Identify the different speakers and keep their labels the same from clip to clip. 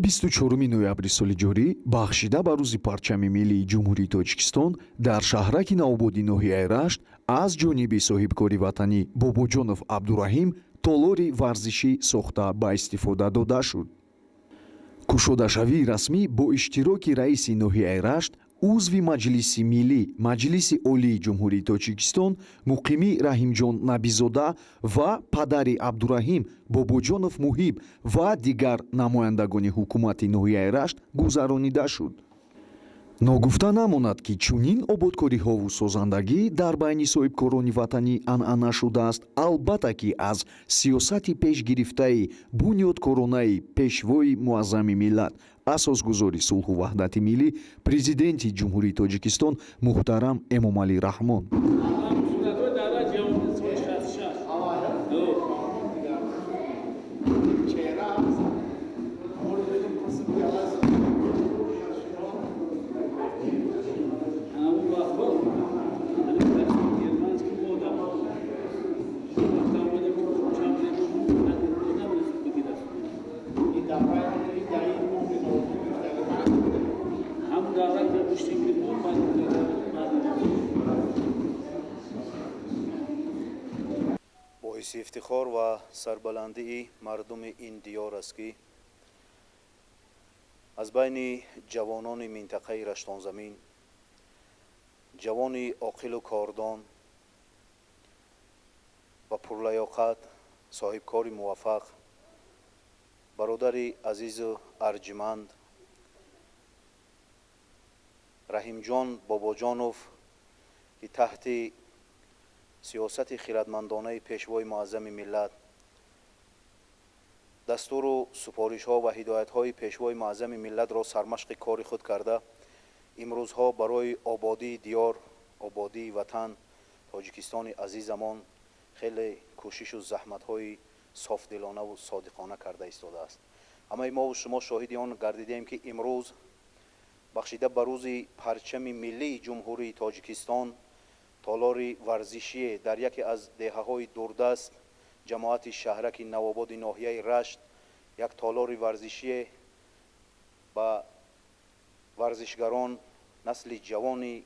Speaker 1: 24 ноябри соли ҷорӣ, бахшида ба Рӯзи парчами миллии Ҷумҳурии Тоҷикистон, дар шаҳраки Навободи ноҳияи Рашт аз ҷониби соҳибкори ватанӣ Бобоҷонов Абдураҳим толори варзишӣ сохта ба истифода дода шуд. Кушодашавии расмӣ бо иштироки раиси ноҳияи Рашт, узви Маҷлиси миллӣ, Маҷлиси Олии Ҷумҳурии Тоҷикистон Муқимӣ Раҳимҷон Набизода ва падари Абдураҳим Бобоҷонов Муҳиб ва дигар намояндагони ҳукумати ноҳияи Рашт гузаронида шуд. Ногуфта намонад, ки чунин ободкориҳову созандагӣ дар байни соҳибкорони ватанӣ анъана шудааст. Албатта ки аз сиёсати пешгирифтаи бунёдкоронаи Пешвои муаззами миллат, Асосгузори сулҳу ваҳдати миллӣ, Президенти Ҷумҳурии Тоҷикистон муҳтарам Эмомалӣ Раҳмон.
Speaker 2: Боиси ифтихор ва сарбаландии мардуми ин диёр аст, ки аз байни ҷавонони минтақаи Раштонзамин ҷавони оқилу кордон ва пурлаёқат, соҳибкори муваффақ, бародари азизу арҷманд Раҳимҷон Бобоҷонов, ки таҳти сиёсати хиратмандонаи Пешвои муаззами миллат, дастуру супоришҳо ва ҳидоятҳои Пешвои муаззами миллатро сармашқи кори худ карда, имрӯзҳо барои ободии диёр, ободии ватан, Тоҷикистони азизамон хеле кӯшишу заҳматҳои софдилонаву содиқона карда истодааст. Ҳамаи мову шумо шоҳиди он гардидем, ки имрӯз, бахшида ба Рӯзи парчами миллии Ҷумҳурии Тоҷикистон, толори варзишие дар яке аз деҳаҳои дурдаст, ҷамоати шаҳраки Навободи ноҳияи Рашт, як толори варзишие ба варзишгарон, насли ҷавони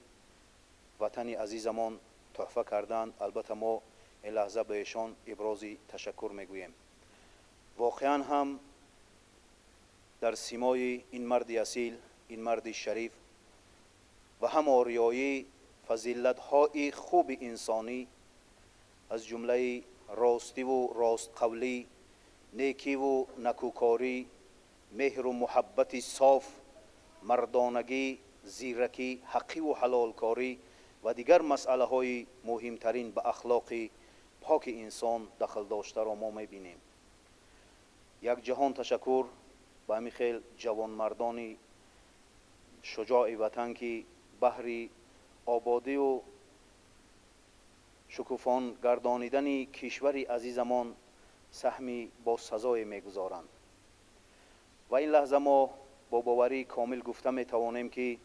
Speaker 2: ватани азизамон тӯҳфа карданд. Албатта, мо ин лаҳза ба эшон ибрози ташаккур мегӯем. Воқеан ҳам дар симои ин марди асил, ин марди шариф ва ҳам ориёӣ фазилатҳои хуби инсонӣ, аз ҷумлаи ростиву ростқавлӣ, некиву накӯкорӣ, меҳру муҳаббати соф, мардонагӣ, зиракӣ, ҳаққиву ҳалолкорӣ ва дигар масъалаҳои муҳимтарин ба ахлоқи поки инсон дахл доштаро мо мебинем. Як ҷаҳон ташаккур ба ҳамин хел ҷавонмардони шуҷои ватан, ки баҳри ободию шукуфон гардонидани кишвари азизамон саҳми босазое мегузоранд. Ва ин лаҳза мо бо боварии комил гуфта метавонем, ки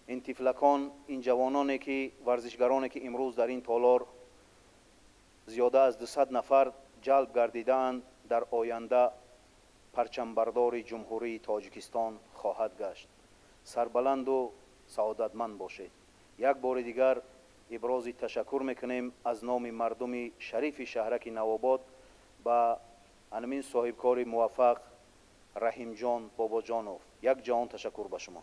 Speaker 2: ин тифлакон, ин ҷавононе ки, варзишгароне ки имрӯз дар ин толор зиёда аз 200 нафар ҷалб гардидаанд, дар оянда парчамбардори Ҷумҳурии Тоҷикистон хоҳад гашт. Сарбаланду саодатманд бошед. Як бори дигар ибрози ташаккур мекунем аз номи мардуми шарифи шаҳраки Навобод ба анамин соҳибкори муваффақ Раҳимҷон Бобоҷонов. Як ҷаҳон ташаккур ба шумо.